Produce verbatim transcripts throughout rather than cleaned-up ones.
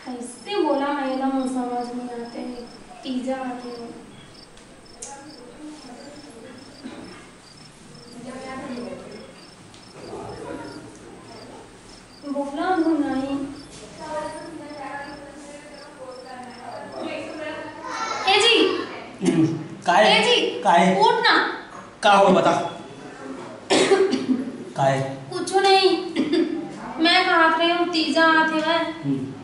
कइसे बोला मैं, एकदम समझ नइ आत हे। तीजा आथे। बोला हूँ नहीं। ए जी। हम्म, काय? ए जी, काय? उठ ना। का हो, बता। काय? कुछ नहीं। मैं कहत रहे हूँ, तीजा आथे वह। हम्म।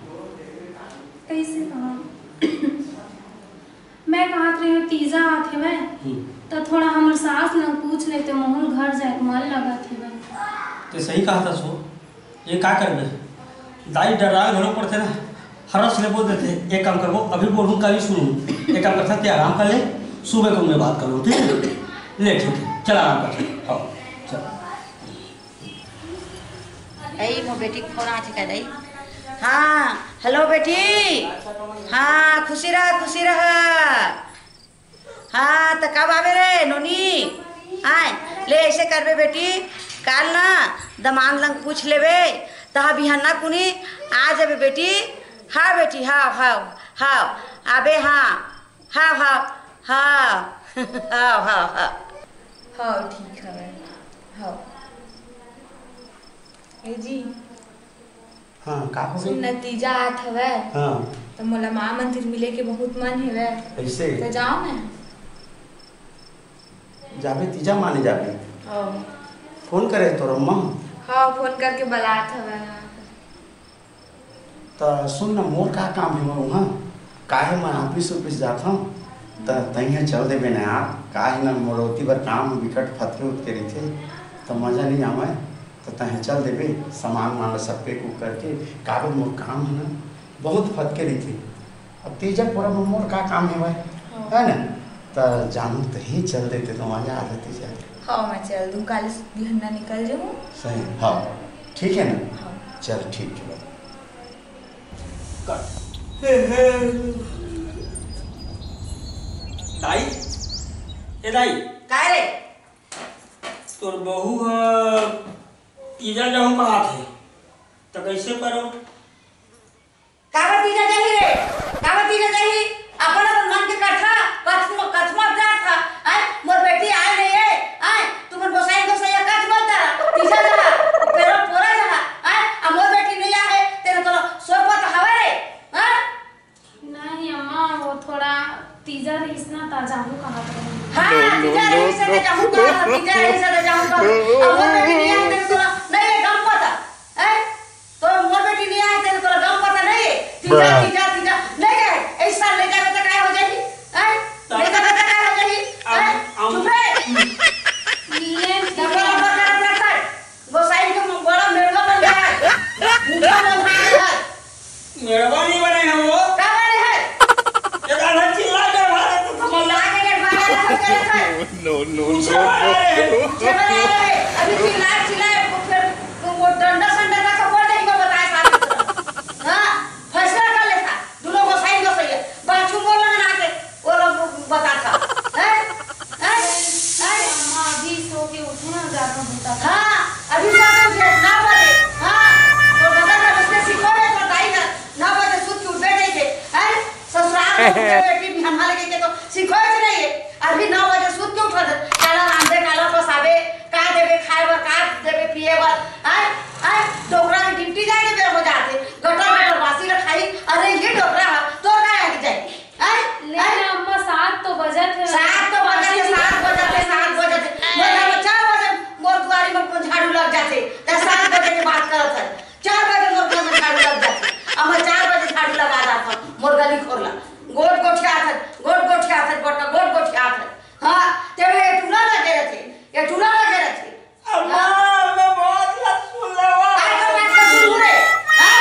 कैसे कहा? मैं कहत रहे हूँ, तीजा आथे वह। हम्म। त थोड़ा हमर सास ल पूछ लेते, मोहूँ घर जाए के मन लगत हे वह। ते सही कहत हस। ये का करबे? दाई डराए घलो पड़थे ना, हरस ले बोल देथे, "एक काम करबो, अभी बोलूँ, काली सुनूँ।" एक काम करथन, ते आराम कर ले, सुबह को मैं बात कर लूँ, ठीक है? ले, ठीक है, चल आराम कर, हाँ, चल। ए, मोर बेटी के फोन आथे का दाई? हाँ, हेलो बेटी। हाँ, खुशी रह, खुशी रह। हाँ, त कब आबे रे नोनी? आय, ले ऐसे करबे बेटी, काल ना दमांद लंग पूछ लेबे, तहा बिहन्ना कुनी आ जाबे बेटी। हाँ बेटी, हाँ, हाँ, हाँ, आबे, हाँ, हाँ, हाँ, हाँ, हाँ, हाँ, हाँ। हाँ, ठीक हवे। हाँ। ए जी, हाँ, का हो सुन गई? न, तीजा आत हवय। हाँ। त मोला माँ मन तीर मिले के बहुत मन हेवय। ऐसे? त जाओ ना। जाबे, तीजा माने जाबे। हाँ। फोन करे तोर अम्मा? हाँ, फोन करके बलात हवय। त सुन न, मोर का काम हे वहाँ? काहे मैं ऑफिस ऑफिस जात हूँ, त तइहा चल देबे न यार। काहे न, मोर ओती बर काम बिकट फतके उतके रहिथे, त मजा नहीं आवे। त तहे चल देबे, सामान वामान ला सब पैक उक करके, काबर मोर काम हे ना, बहुत फतके रहिथे। अब तीजा परब में मोर का काम हे भाई, हाँ। है ना? त जानू तही चल देते त मजा आ जाती चल। हाँ, मैं चल दूँ, काली बिहन्ना निकल जाऊँ। सही, हाँ, ठीक है ना? हाँ। चल, ठीक है। कट। हे, हे। दाई, ए दाई। काय रे? तोर बहू ह तीजा जाहूं कहत हे, त कइसे करो? काबर तीजा जाही रे? काबर तीजा जाही? अपन अपन मन के कथा, कथम-, कथमत जात हा। आय, मोर बेटी आय नहीं है। आय, तुमन गोसाई, गोसैया कथमत जारा। तीजा जाहा, पेरा पोरा जाहा। आय, आ मोर बेटी नहीं आहे, तेरे तोला सोर पता हवे रे? हाँ? नहीं अम्मा, वो थोड़ा तीजा रहिस ना, त जाहूं कहत रहिस। हाँ, no, no, तीजा no, रहिस त जाहूं कहत, तीजा रहिस त जाहूं कहत। अब मोर बेटी नहीं आए, तेरे तोला नहीं है गम पता। हैं? तो मोर बेटी नहीं आए, तेरे तोला गम पता नहीं है। तीजा, bruh। तीजा, तीजा। नहीं गए, इस साल नहीं जाबे त काय हो जाही? हैं? नहीं जाबे त काय हो जाही? हैं? चुप रहे। ये लंबा लंबा करत रहता है। गोसाई के बड़ा मेड़वा बन गया है। ऊंचा बन गया है। मेड़वा नहीं बने हैं वो। का बने है? एक आधा चिल्ला के भागे तो समझ ला। आगे के भागे तो समझ गए थे। No, no, no, no। पीछे वाला है, पीछे वाला है। अभी चिल्ला, चिल्ला, वो फिर वो डंडा संडा का खबर नहीं को बताए साथ। हाँ, फैसला कर लेता। दुनो गोसाई गोसैया, बाछू बोला ना के, वो लोग बताता। हैं? हैं? हैं? अम्मा, अभी सो के उठे ना, ज्यादा होता था। हाँ, अभी सो के उठे, नौ बजे। हाँ, तो बता ना, उसने सिखो रे, तो दाई ना, नौ बजे सूत के उठे नहीं थे। हैं? ससुराल में उठे बेटी भी हमारे के तो सिखो ही नहीं है। अभी नौ बजे सूत के उठा दे, काला रांधे, काला पसावे, का देवे खाए बर, का देवे पिए बर। हैं? हैं? डोकरा के ड्यूटी जाए के बेरा हो जाते, गटर गटर बासी रखाई। अरे ये डोकरा है, तोर का आगे जाए? हैं? ले हैं? ना अम्मा, सात तो बजत हे। सात तो बजत हे, सात बजत हे, सात बजत हे। मोर घर में चार बजे मोर दुआरी में झाड़ू लग जाथे, त सात बजे के बात करत हे। चार बजे मोर घर में झाड़ू लग जाथे। अब मैं चार बजे झाड़ू लगा जात हूँ, मोर गली खोरला। गोट गोठियात हे, गोट गोठियात हे, गोटा गोट गोठियात हे। हाँ, ते ये टूला लगे रहथे, ये टूला लगे रहथे। अम्मा, मैं बहुत लग सुन लेवा। काय कर बात कर सुन रे? हाँ?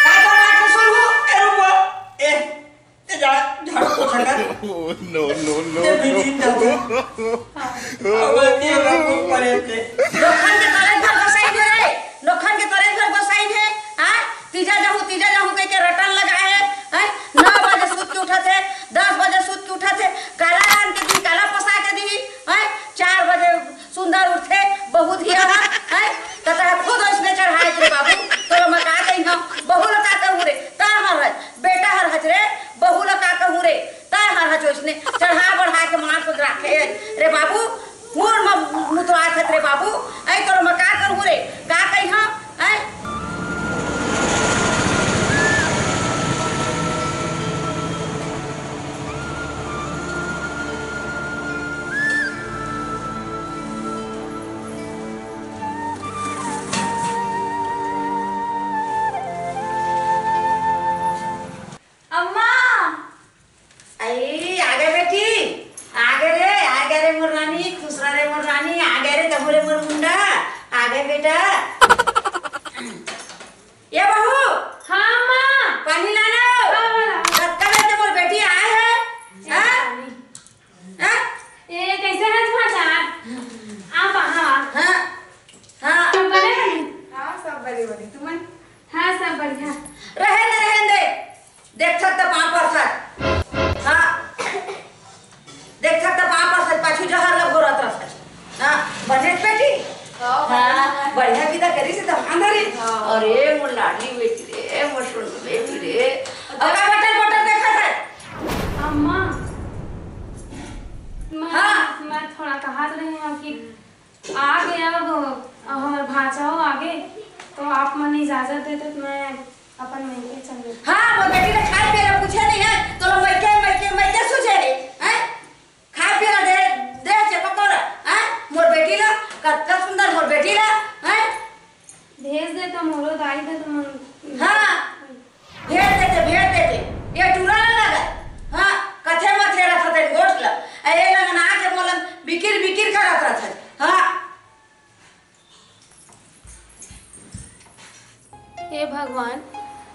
काय कर बात कर सुन? ए, रुको। ए, ए, जा, झाड़ू पोछा कर। No, no, no, ए, no। बिजी जाता। अब ये ना कुछ करे थे। लोखन के करे घर गोसाई है रे। लोखन के करे घर गोसाई है। हाँ? तीजा जाहू, तीजा जाहू कह के रटन लगा है। हाँ? नौ बजे सूत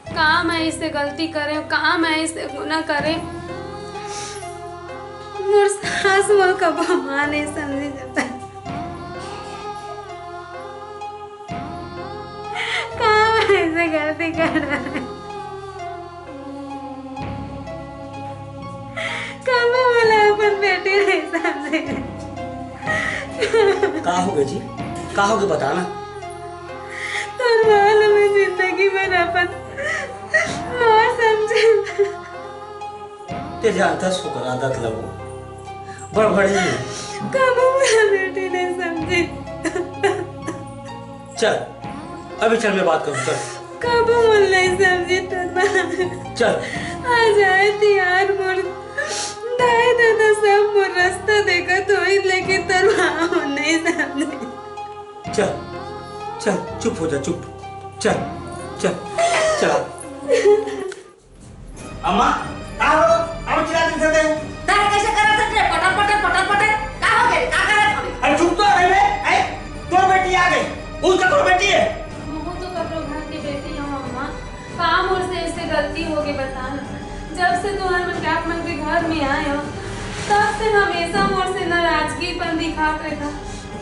का मैं ऐसे गलती करे, का मैं ऐसे गुना करे? मोर सास मोला कभू माँ नहीं समझे जाता। का मैं ऐसे गलती करे? कभू मोला अपन बेटी नहीं समझे। का होगे जी? का होगे, बता ना। तोर माँ ल मैं जिंदगी भर अपन माँ समझे। ते जानथस ओकर आदत ल, वो बड़बड़ी। कभू मोला बेटी नहीं समझे। चल, अभी चल, मैं बात करूँ, चल। कभू मोला नहीं समझे तोर माँ। चल। आ जाए तिहार मोर दाई ददा सब मोर रास्ता देखत होई, लेकिन तोर माँ मोला नहीं समझे। चल, चल, चुप हो जा, चुप। चल, चल, चला। अम्मा, का हो? अब चिल्लात हस ते? तारे कैसे करत हस रे? पटर, पटर, पटर, पटर। का होगे? का करत हवे? अरे चुप तो रह बे, हैं? तोर बेटी आ गई। उ ककरो बेटी हे? महूँ तो ककरो घर के बेटी हूँ अम्मा। का मोर से ऐसे गलती होगे, बता ना। जब से तुहर मन के, आप मन के घर में आए हो, तब से हमेशा मोर से नाराजगीपन दिखात रहता।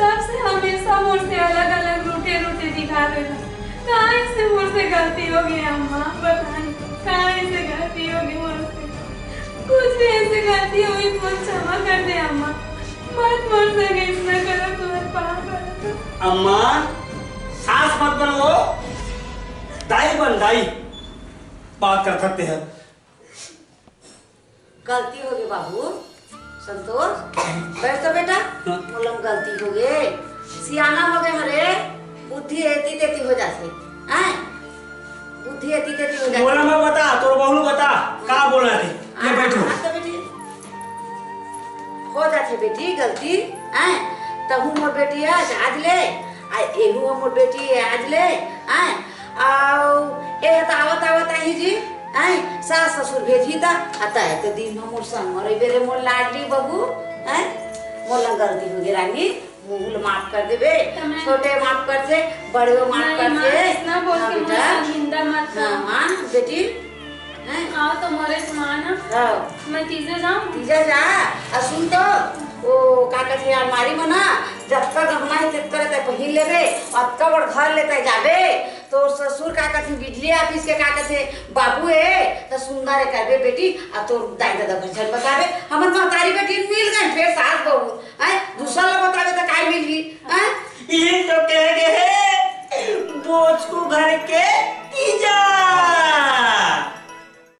तब से हमेशा मोर से अलग-अलग, रूठे-रूठे दिखात रहता। काहे से मोर से गलती होगे अम्मा? बता ना, काहे से गलती होगे मोर से? कुछ भी ऐसे गलती होई तो मोर क्षमा कर दे अम्मा। मत मोर संग ऐसना करो, तुहर पाँव परत हँव। अम्मा, सास मत बन वो, दाई बन, दाई। बात करत हस ते ह। गलती होगे बाबू। संतोष, बैठ तो बेटा। हाँ। मोला गलती होगे, सियाना होगे हँव रे, बुद्धि एती तेती हो जाथे, हैं? बुद्धि एती तेती हो जाथे। मोला मत बता, तोर बहू ल बता, का बोलना हे। ले हाँ, बैठो। हाँ, तो बेटी, हो जाथे बेटी गलती, हैं? तहूँ मोर बेटी अस आज ले, आ एहू ह मोर बेटी हे आज ले, हैं? अउ एह त आवत आवत आही जी, हैं? सास ससुर भेजही त, आ तैं तो दिन भर मोर संग म रहिबे रे मोर लाडली बहू, हैं? मोला गलती होगे रानी, महूँ ल माफ कर देबे। त मैं छोटे माफ कर दे, बड़े माफ नहीं, कर माँ, दे। ऐसना बोल हाँ के बेटा। मोर से निंदा मत कर। हाँ, हाँ, बेटी। हैं? हाँ, तो मोरे से माँ ना। हाँ। मैं तीजा जाऊँ? तीजा जा। आ सुन तो, वो का कथे, अलमारी में ना, जतका गहना हे, तेतका ल तैं पहिर लेबे, अतका बड़ घर ले तैं जाबे, तोर ससुर का कथे, बिजली ऑफिस के का कथे, बाबू हे, त सुंदर हे करबे बेटी, आ तोर दाई ददा घर झन बताबे, हमर महतारी बेटी मिल गे, फेर सास बहू, हैं? दूसर ल बताबे त काय मिलही, हैं? ये तो कह गए हैं, बोचकू घर के तीजा।